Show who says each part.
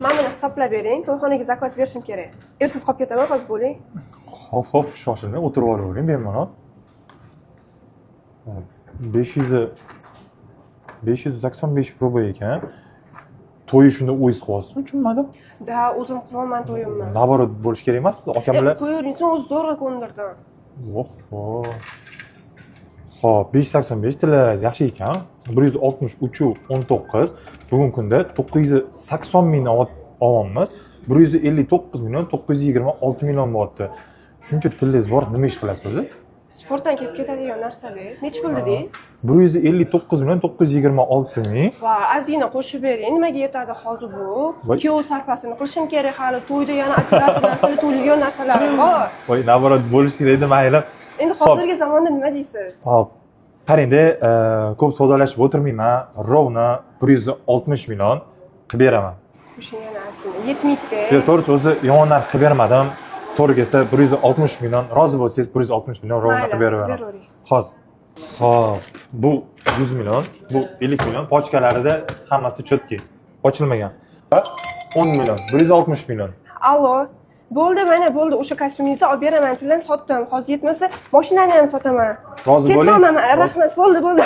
Speaker 1: Mana buni hisoblab bering, to'yxonaga заклад berishim kerak. Ersiz qolib ketaman hozir, bo'ling.
Speaker 2: Hop, shoshilmang, o'tirib olavering bemalol. 585 проба ekan. To'yi shunda o'zingiz qilyapsizmi, tushunmadim.
Speaker 1: Да, o'zim qilyapman to'yimni.
Speaker 2: Наоборот bo'lishi kerak emasmi, akam bilan?
Speaker 1: Qo'yavering, o'zi zo'rg'a ko'ndirdim.
Speaker 2: Oho. Ho'p, 585 tillaringiz yaxshi ekan. 163,19, bugungi kunda 980 mingni olyapmiz. 159 million 926 million bo'lyapti. Shuncha tillangiz bor, nima ish qilasiz o'zi?
Speaker 1: Sportdan kelib ketadigan narsada. Nechi pul dedingiz?
Speaker 2: 159 million 926 ming.
Speaker 1: Va ozgina qo'shib bering, nimaga yetadi hozir bu?
Speaker 2: Voy.
Speaker 1: Kuyov sarpasini qilishim kerak hali, to'yda yana operator narsalar, to'laydigan narsalarim bor.
Speaker 2: Voy, наоборот bo'lishi kerak edi, mayli.
Speaker 1: Endi hozirgi zamonda nima deysiz?
Speaker 2: Hop. Qarangda, ko'p savdolashib o'tirmayman. Ровно 160 million qilib beraman.
Speaker 1: Qo'shing yana ozgina. Yetmaydi.
Speaker 2: Yo'q, to'g'risi o'zi yomon narx qilib bermadim. To'g'ri kelsa 160 million, rozi bo'lsangiz, 160 million ровно
Speaker 1: Mayli,
Speaker 2: qilib beraman.
Speaker 1: Beravering.
Speaker 2: Hozir. Hop, bu 100 million, bu 50 million, pochkalarida hammasi чётки, ochilmagan. Va 10 million, 160 million.
Speaker 1: Allo. Bo'ldi, mana bo'ldi, o'sha kostyumingizni olib beraman, tillani sotdim. Hozir yetmasa, mashinani ham sotaman.
Speaker 2: Rozi bo'ling.
Speaker 1: Ketyapman, rahmat, bo'ldi, bo'ldi.